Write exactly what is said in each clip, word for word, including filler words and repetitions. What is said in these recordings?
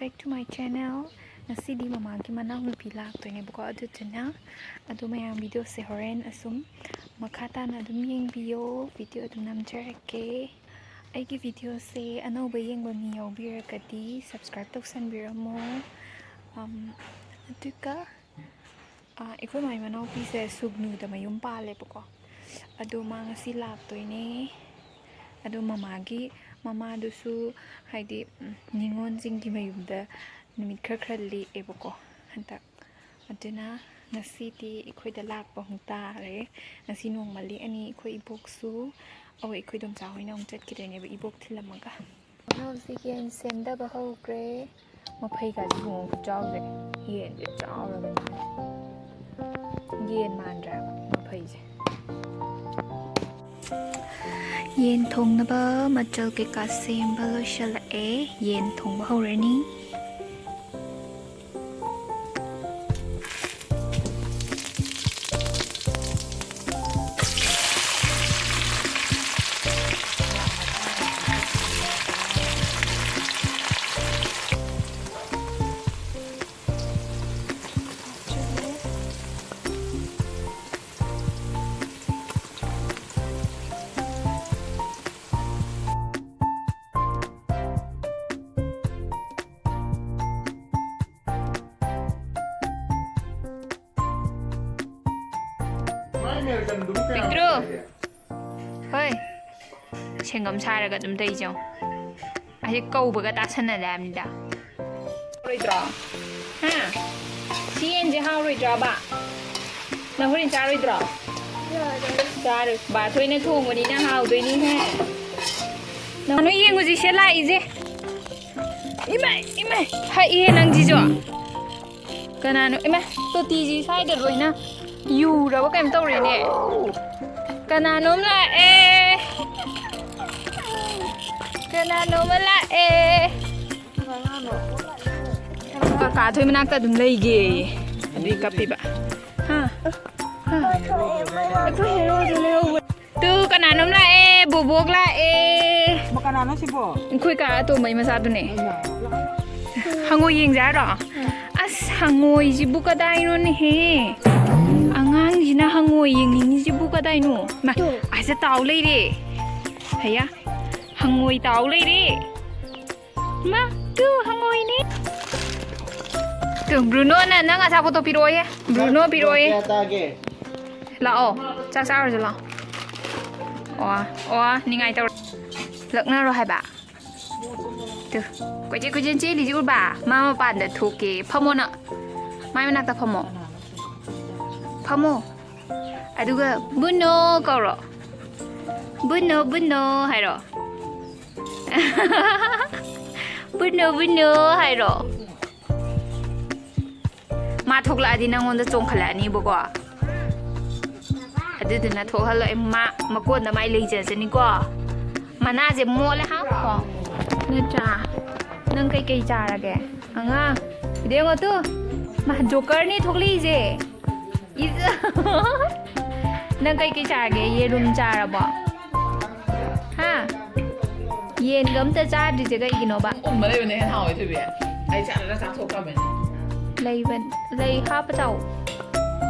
Back to my channel. ꯉꯁꯤꯗꯤ ꯃꯃꯥꯒꯤ ꯃꯅꯥꯎꯅꯨꯄꯤ ꯂꯥꯛꯇꯣꯏꯅꯦꯕꯀꯣ, ꯑꯗꯨꯗꯨꯅ ꯑꯗꯣ ꯃꯌꯥꯝ videoꯁꯦ ꯍꯣꯔꯦꯟ ꯑꯁꯨꯝ ꯃꯈꯥ ꯇꯥꯅ ꯑꯗꯨꯝ ꯌꯦꯡꯕꯤꯌꯣ, video ꯑꯗꯨꯝ ꯅꯝꯖꯔꯛꯀꯦ꯫ ꯑꯩꯒꯤ videoꯁꯦ ꯑꯅꯧꯕ ꯌꯦꯡꯕ ꯃꯤ ꯌꯥꯎꯕꯤꯔꯒꯗꯤ subscribe ꯇꯧꯁꯟꯕꯤꯔꯝꯃꯣ꯫ ꯑꯝ, ꯑꯗꯨꯒ ꯑꯥ, ꯑꯩꯈꯣꯏ ꯃꯥꯏ ꯃꯅꯥꯎꯄꯤꯁꯦ ꯁꯨꯒꯅꯨꯗ ꯃꯌꯨꯝ ꯄꯥꯜꯂꯦꯕꯀꯣ꯫ ꯑꯗꯣ ꯃꯥ ꯉꯁꯤ ꯂꯥꯛꯇꯣꯏꯅꯦ꯫ ꯑꯗꯣ ꯃꯃꯥꯒꯤ ꯃꯃꯥꯗꯨꯁꯨ ꯍꯥꯏꯗꯤ, ꯎꯝ, ꯅꯤꯉꯣꯜꯁꯤꯡꯒꯤ ꯃꯌꯨꯝꯗ ꯅꯨꯃꯤꯠ ꯈꯔ ꯈꯔ ꯂꯦꯛꯑꯦꯕꯀꯣ ꯍꯟꯗꯛ꯫ ꯑꯗꯨꯅ ꯉꯁꯤꯗꯤ ꯑꯩꯈꯣꯏꯗ ꯂꯥꯛꯄ ꯑꯃꯨꯛ ꯇꯥꯔꯦ꯫ ꯉꯁꯤ ꯅꯣꯡꯃ ꯂꯦꯛꯑꯅꯤ꯫ ꯑꯩꯈꯣꯏ ꯏꯕꯣꯛꯁꯨ, ꯑꯧ, ꯑꯩꯈꯣꯏ ꯏꯗꯣꯝꯆꯥ ꯍꯣꯏꯅ ꯑꯃꯨꯛ ꯆꯠꯈꯤꯗꯣꯏꯅꯦꯕ ꯏꯕꯣꯛ ꯊꯤꯜꯂꯝꯃꯒ꯫ ꯍꯧꯖꯤꯛ ꯌꯦꯟ ꯁꯦꯝꯗꯕ ꯍꯧꯈ꯭ꯔꯦ꯫ ꯃꯐꯩꯒꯁꯦ ꯌꯦꯡꯉꯣ ꯈꯨꯆꯥꯎꯁꯦ꯫ ꯌꯦꯟꯁꯦ ꯆꯥꯎꯔꯕꯅꯤ꯫ ꯌꯦꯟ ꯃꯥꯟꯗ꯭ꯔꯥ ꯃꯐꯩꯁꯦ? ꯌꯦꯟ ꯊꯣꯡꯅꯕ ꯃꯆꯜ ꯀꯩꯀꯥ ꯁꯦꯝꯕ ꯂꯣꯏꯁꯤꯜꯂꯛꯑꯦ꯫ ꯌꯦꯟ ꯊꯣꯡꯕ ꯍꯧꯔꯅꯤ꯫ ꯄꯤꯛꯇ꯭ꯔꯨ꯫ ꯍꯣꯏ꯫ ꯁꯦꯡꯒꯝ ꯁꯥꯔꯒ ꯑꯗꯨꯝ ꯇꯧꯔꯤꯁꯦ ꯌꯦꯡꯉꯣ꯫ ꯑꯁꯤ ꯀꯧꯕꯒ ꯇꯥꯁꯟꯅꯗꯦ ꯍꯥꯏꯕꯅꯤꯗ꯫ ꯍꯥꯎꯔꯣꯏꯗ꯭ꯔꯣ? ꯍꯥ? ꯁꯤ ꯌꯦꯟꯁꯦ ꯍꯥꯎꯔꯣꯏꯗ꯭ꯔꯕ? ꯅꯪ ꯍꯣꯔꯦꯟ ꯆꯥꯔꯣꯏꯗ꯭ꯔꯣ? ꯆꯥꯔꯣꯏ꯫ ꯕꯥ ꯊꯣꯏꯅ ꯊꯣꯡꯕꯅꯤꯅ ꯍꯥꯎꯗꯣꯏꯅꯤꯍꯦ꯫ ꯅꯪ ꯅꯣꯏ ꯌꯦꯡꯉꯨꯁꯤ ꯁꯦ ꯂꯥꯛꯏꯁꯦ꯫ ꯏꯃꯥꯏ, ꯏꯃꯥꯏ, ꯍꯛꯏꯍꯦ ꯅꯪꯁꯤꯁꯨ꯫ ꯀꯅꯥꯅꯣ? ꯏꯃꯥ, ꯇꯣꯇꯤꯁꯤ ꯁ꯭ꯋꯥꯏꯗ ꯂꯣꯏꯅ ꯌꯨꯔꯕ ꯀꯩꯅꯣꯝ ꯇꯧꯔꯦꯅꯦ꯫ ꯀꯅꯥꯅꯣꯝ ꯂꯥꯛꯑꯦ꯫ ꯀꯅꯥꯅꯣꯝꯃ ꯂꯥꯛꯑꯦ꯫ ꯀꯀꯥ ꯊꯣꯏ ꯃꯅꯥꯛꯇ ꯑꯗꯨꯝ ꯂꯩꯒꯦꯌꯦ꯫ ꯑꯗꯨꯏ ꯀꯞꯄꯤꯕ꯫ ꯍꯥ? ꯍꯥ? ꯑꯩꯈꯣꯏ ꯍꯦꯔꯣꯁꯨ ꯂꯩꯍꯧꯕ꯫ ꯇꯨ ꯀꯅꯥꯅꯣꯝ ꯂꯥꯛꯑꯦ, ꯕꯣꯕꯣꯛ ꯂꯥꯛꯑꯦ꯫ ꯀꯅꯥꯅꯣ ꯁꯤꯕꯣ? ꯑꯩꯈꯣꯏ ꯀꯥ ꯑꯇꯣꯝꯕꯩ ꯃꯆꯥꯗꯨꯅꯦ꯫ ꯍꯪꯉꯣꯏ ꯌꯦꯡꯖꯦ ꯍꯥꯏꯔꯣ? ꯑꯁ, ꯍꯪꯉꯣꯏꯁꯤꯕꯨ ꯀꯗꯥꯏꯅꯣꯅꯦꯍꯦ? ꯑꯉꯥꯡꯁꯤꯅ ꯍꯪꯉꯣꯏ ꯌꯦꯡꯅꯤꯡꯉꯤꯁꯤꯕꯨ ꯀꯗꯥꯏꯅꯣ? ꯃꯥ, ꯇꯨ꯫ ꯑꯁꯤꯗ ꯇꯥꯎ ꯂꯩꯔꯦ꯫ ꯍꯌꯥ, ꯍꯪꯉꯣꯏ ꯇꯥꯎ ꯂꯩꯔꯦ꯫ ꯃꯥ, ꯇꯨ ꯍꯪꯉꯣꯏꯅꯦ꯫ ꯇꯨ, ꯕ꯭ꯔꯨꯅꯣꯅ ꯅꯪ ꯑꯆꯥꯄꯣꯠꯇꯣ ꯄꯤꯔꯛꯑꯣꯌꯦ꯫ ꯕ꯭ꯔꯨꯅꯣ ꯄꯤꯔꯛꯑꯣꯌꯦ꯫ ꯀꯌꯥ ꯇꯥꯒꯦ? ꯂꯥꯛꯑꯣ, ꯆꯥꯛ ꯆꯥꯔꯨꯁꯤ ꯂꯥꯛꯑꯣ꯫ ꯑꯣ, ꯑꯣ, ꯅꯤꯡꯉꯥꯏ ꯇꯧꯔ-, ꯂꯛꯅꯔꯣ ꯍꯥꯏꯕ꯫ ꯇꯨ, ꯀꯣꯏꯆꯦꯟ ꯀꯣꯏꯆꯦꯟ ꯆꯦꯜꯂꯤꯁꯤ ꯎꯔꯕ? ꯃꯥ ꯃꯄꯥꯟꯗ ꯊꯣꯛꯀꯦ꯫ ꯐꯝꯃꯣ ꯅꯪ꯫ ꯃꯥꯏ ꯃꯅꯥꯛꯇ ꯐꯝꯃꯣ꯫ ꯐꯝꯃꯣ꯫ ꯑꯗꯨꯒ "ꯕꯨꯅꯣ" ꯀꯧꯔꯣ꯫ "ꯕꯨꯅꯣ, ꯕꯨꯅꯣ" ꯍꯥꯏꯔꯣ꯫ "ꯕꯨꯅꯣ, ꯕꯨꯅꯣ" ꯍꯥꯏꯔꯣ꯫ ꯃꯥ ꯊꯣꯛꯂꯛꯑꯗꯤ ꯅꯪꯉꯣꯟꯗ ꯆꯣꯡꯈꯠꯂꯛꯑꯅꯤꯕꯀꯣ꯫ ꯑꯗꯨꯗꯨꯅ ꯊꯣꯛꯍꯜꯂꯣꯏ꯫ ꯃꯥ ꯃꯀꯣꯟꯗ ꯃꯥꯏ ꯂꯩꯖꯁꯅꯤꯀꯣ꯫ ꯃꯅꯥꯁꯦ ꯃꯣꯠꯂꯦ ꯍꯥ? ꯀꯣ꯫ ꯅꯠꯇ꯭ꯔꯥ? ꯅꯪ ꯀꯩꯀꯩ ꯆꯥꯔꯒꯦ? ꯑꯉꯥꯡ꯫ ꯁꯤꯗ ꯌꯦꯡꯉꯣ ꯇꯨ꯫ ꯃꯥ ꯖꯣꯀꯔꯅꯤ ꯊꯣꯛꯂꯛꯏꯁꯦ꯫ ꯏꯁ꯫ ꯅꯪ ꯀꯩꯀꯩ ꯆꯥꯔꯒꯦ? ꯌꯦꯔꯨꯝ ꯆꯥꯔꯕꯣ? ꯍꯥ? ꯌꯦꯟꯒ ꯑꯝꯇ ꯆꯥꯗ꯭ꯔꯤꯁꯦ ꯀꯩꯒꯤꯅꯣꯕ? ꯎꯝꯕ ꯂꯩꯕꯅ ꯍꯦꯟꯅ ꯍꯥꯎꯋꯦ, ꯊꯣꯏꯕꯤ꯫ ꯑꯩ ꯆꯥꯗ꯭ꯔ ꯆꯥꯊꯣꯛꯈ꯭ꯔꯕꯅꯤ꯫ ꯂꯩꯕ-, ꯂꯩ ꯍꯥꯞꯄ ꯆꯥꯎ꯫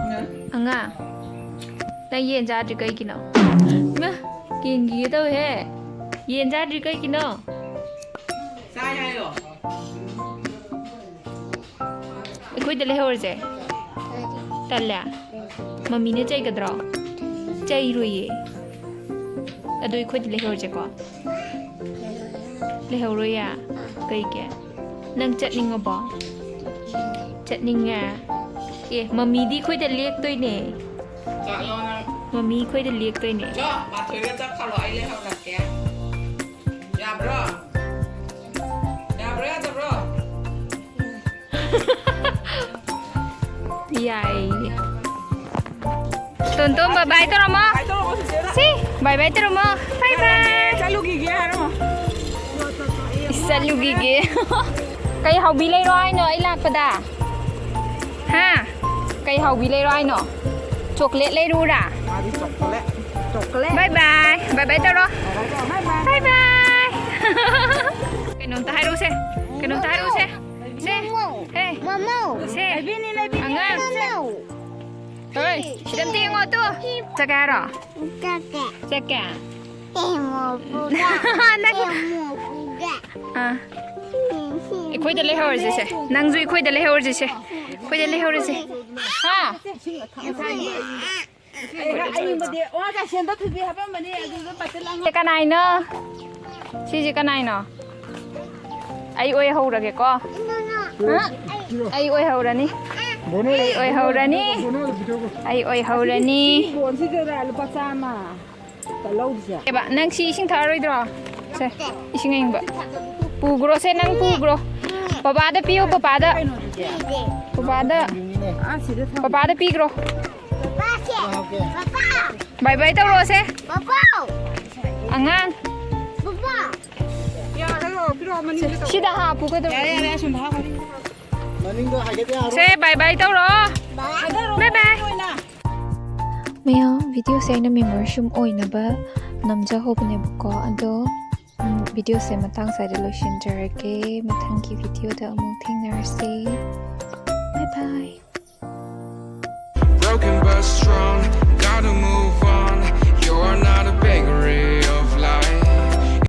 ꯉꯥ꯫ ꯑꯉꯥꯡ꯫ ꯅꯪ ꯌꯦꯟ ꯆꯥꯗ꯭ꯔꯤ ꯀꯩꯒꯤꯅꯣ? ꯏꯃꯥ, ꯀꯦꯟꯈꯤꯒꯦ ꯇꯧꯋꯦꯍꯦ꯫ ꯌꯦꯟ ꯆꯥꯗ꯭ꯔꯤ ꯀꯩꯒꯤꯅꯣ? ꯆꯥꯏ ꯍꯥꯏꯌꯣ꯫ ꯑꯩꯈꯣꯏꯗ ꯂꯩꯍꯧꯔꯁꯦ꯫ ꯇꯜꯂꯦ꯫ ꯃꯃꯤꯅ ꯆꯩꯒꯗ꯭ꯔꯣ? ꯆꯩꯔꯣꯏꯌꯦ꯫ ꯑꯗꯨ ꯑꯩꯈꯣꯏꯗ ꯂꯩꯍꯧꯔꯁꯦꯀꯣ꯫ ꯂꯩꯍꯧꯔꯣꯏꯌꯦ꯫ ꯀꯩꯒꯤ? ꯅꯪ ꯆꯠꯅꯤꯡꯉꯕꯣ? ꯆꯠꯅꯤꯡꯉꯦ꯫ ꯑꯦ, ꯃꯃꯤꯗꯤ ꯑꯩꯈꯣꯏꯗ ꯂꯦꯛꯇꯣꯏꯅꯦ꯫ ꯆꯠꯂꯣ ꯅꯪ꯫ ꯃꯃꯤ ꯑꯩꯈꯣꯏꯗ ꯂꯦꯛꯇꯣꯏꯅꯦ꯫ ꯆꯣ, ꯃꯥꯊꯣꯏꯒ ꯆꯠꯈ꯭ꯔꯣ, ꯑꯩ ꯂꯩꯍꯧꯔꯛꯀꯦ꯫ ꯌꯥꯕ꯭ꯔꯣ? ꯌꯥꯕ꯭ꯔꯣ, ꯌꯥꯗꯕ꯭ꯔꯣ? ꯌꯥꯏꯌꯦ꯫ ꯇꯣꯟꯇꯣꯟ, bye bye ꯇꯧꯔꯝꯃꯣ꯫ Bye ꯇꯧꯔꯝꯃꯣ, ꯆꯤꯆꯦꯗ꯫ ꯁꯤ, bye bye ꯇꯧꯔꯝꯃꯣ꯫ Bye bye꯫ ꯆꯠꯂꯨꯈꯤꯒꯦ ꯍꯥꯏꯔꯝꯃꯣ꯫ ꯏꯁ, ꯆꯠꯂꯨꯈꯤꯒꯦ꯫ ꯀꯩ ꯍꯥꯎꯕꯤ ꯂꯩꯔꯣ ꯍꯥꯏꯅꯣ ꯑꯩ ꯂꯥꯛꯄꯗ? ꯍꯥ? ꯀꯩ ꯍꯥꯎꯕꯤ ꯂꯩꯔꯣ ꯍꯥꯏꯅꯣ? ꯆꯣꯀ꯭ꯂꯦꯠ ꯂꯩꯔꯨꯔꯥ? ꯃꯥꯗꯤ chocolate, chocolate. Bye bye꯫ Bye bye ꯇꯧꯔꯣ꯫ Bye bye ꯇꯧꯔꯣ, bye bye꯫ Bye bye꯫ ꯀꯩꯅꯣꯝꯇ ꯍꯥꯏꯔꯛꯎꯁꯦ꯫ ꯀꯩꯅꯣꯝꯇ ꯍꯥꯏꯔꯛꯎꯁꯦ꯫ ꯃꯃꯧ꯫ ꯁꯦ, ꯑꯉꯥꯡ꯫ ꯃꯃꯧ꯫ ꯍꯣꯏ, ꯁꯤꯗ ꯑꯝꯇ ꯌꯦꯡꯉꯣ ꯇꯨ꯫ ꯆꯠꯀꯦ ꯍꯥꯏꯔꯣ? ꯆꯠꯀꯦ꯫ ꯆꯠꯀꯦ? ꯑꯦ, ꯃꯣꯄꯨꯒ꯫ ꯅꯪ ꯑꯦ, ꯃꯣꯄꯨꯒ꯫ ꯑꯥ꯫ ꯑꯩꯈꯣꯏꯗ ꯂꯩꯍꯧꯔꯁꯤꯁꯦ꯫ ꯅꯪꯁꯨ ꯑꯩꯈꯣꯏꯗ ꯂꯩꯍꯧꯔꯁꯤꯁꯦ꯫ ꯑꯩꯈꯣꯏꯗ ꯂꯩꯍꯧꯔꯁꯤ꯫ ꯍꯥ? ꯑꯩ, ꯑꯩ, ꯑꯩ, ꯑꯣ, ꯀꯩꯁꯦꯝꯗ ꯊꯣꯏꯕꯤ ꯍꯥꯞꯄꯝꯕꯅꯤ, ꯑꯗꯨꯗ ꯕꯥꯇꯤꯜ ꯂꯥꯡ-, ꯁꯤ ꯀꯅꯥꯏꯅꯣ? ꯁꯤꯁꯦ ꯀꯅꯥꯏꯅꯣ? ꯑꯩ ꯑꯣꯏꯍꯧꯔꯒꯦꯀꯣ꯫ ꯍꯥ? ꯑꯩ ꯑꯣꯏꯍꯧꯔꯅꯤ꯫ ꯕꯣꯅꯣ, ꯑꯩ ꯑꯣꯏꯍꯧꯔꯅꯤ꯫ Bono, bono, bono. ꯑꯩ ꯑꯣꯏꯍꯧꯔꯅꯤ꯫ ꯁꯤꯒꯤ ꯕꯣꯟꯁꯤꯗ ꯂꯨꯄꯥ ꯆꯥꯝꯃ꯫ ꯂꯧꯗ꯭ꯔꯤꯁꯦ꯫ ꯑꯦꯕ, ꯅꯪ ꯁꯤ ꯏꯁꯤꯡ ꯊꯛꯑꯔꯣꯏꯗ꯭ꯔꯣ? ꯁꯦ, ꯏꯁꯤꯡ ꯑꯏꯪꯕ꯫ ꯄꯨꯈ꯭ꯔꯣ ꯁꯦ, ꯅꯪ ꯄꯨꯈ꯭ꯔꯣ꯫ ꯄꯄꯥꯗ ꯄꯤꯌꯣ, ꯄꯄꯥꯗ꯫ ꯀꯩꯅꯣꯗꯨꯗꯤ? ꯄꯄꯥꯗ꯫ ꯑꯥ, ꯁꯤꯗ ꯊꯝ-, ꯄꯄꯥꯗ ꯄꯤꯈ꯭ꯔꯣ꯫ ꯄꯄꯥꯁꯦ, ꯄꯄꯥ꯫ ꯕꯥꯏ ꯕꯥꯏ ꯇꯧꯔꯛꯑꯣꯁꯦ꯫ ꯄꯄꯥ꯫ ꯑꯉꯥꯡ꯫ ꯄꯄꯥ꯫ ꯌꯥꯔꯦ, ꯄꯤꯔꯛꯑꯣ, ꯃꯅꯤꯡꯗ ꯇꯧ꯫ ꯁꯤꯗ ꯍꯥꯞꯄꯨ ꯀꯩꯗꯧꯔꯒꯦ? ꯌꯥꯔꯦ, ꯌꯥꯔꯦ, ꯑꯁꯣꯝꯗ ꯍꯥꯞꯈ꯭ꯔꯣ꯫ ꯃꯅꯤꯡꯗ ꯍꯥꯏꯒꯠ ꯌꯥꯔꯣꯏ꯫ ꯁꯦ, ꯕꯥꯏ ꯕꯥꯏ ꯇꯧꯔꯣ꯫ ꯕꯥꯏ ꯕꯥꯏ꯫ ꯃꯌꯥꯝ, ꯚꯤꯗꯤꯑꯣꯁꯦ ꯑꯩꯅ memory ꯁꯨꯝ ꯑꯣꯏꯅꯕ ꯅꯝꯖꯍꯧꯕꯅꯦꯕꯀꯣ, ꯑꯗꯣ, ꯎꯝ, ꯚꯤꯗꯤꯑꯣꯁꯦ ꯃꯇꯥꯡ ꯁ꯭ꯋꯥꯏꯗ ꯂꯣꯏꯁꯤꯟꯖꯔꯒꯦ꯫ ꯃꯊꯪꯒꯤ ꯚꯤꯗꯤꯑꯣꯗ ꯑꯃꯨꯛ ꯊꯦꯡꯅꯔꯁꯦ꯫ ꯕꯥꯏ ꯕꯥꯏ꯫ Broken but strong, gotta move.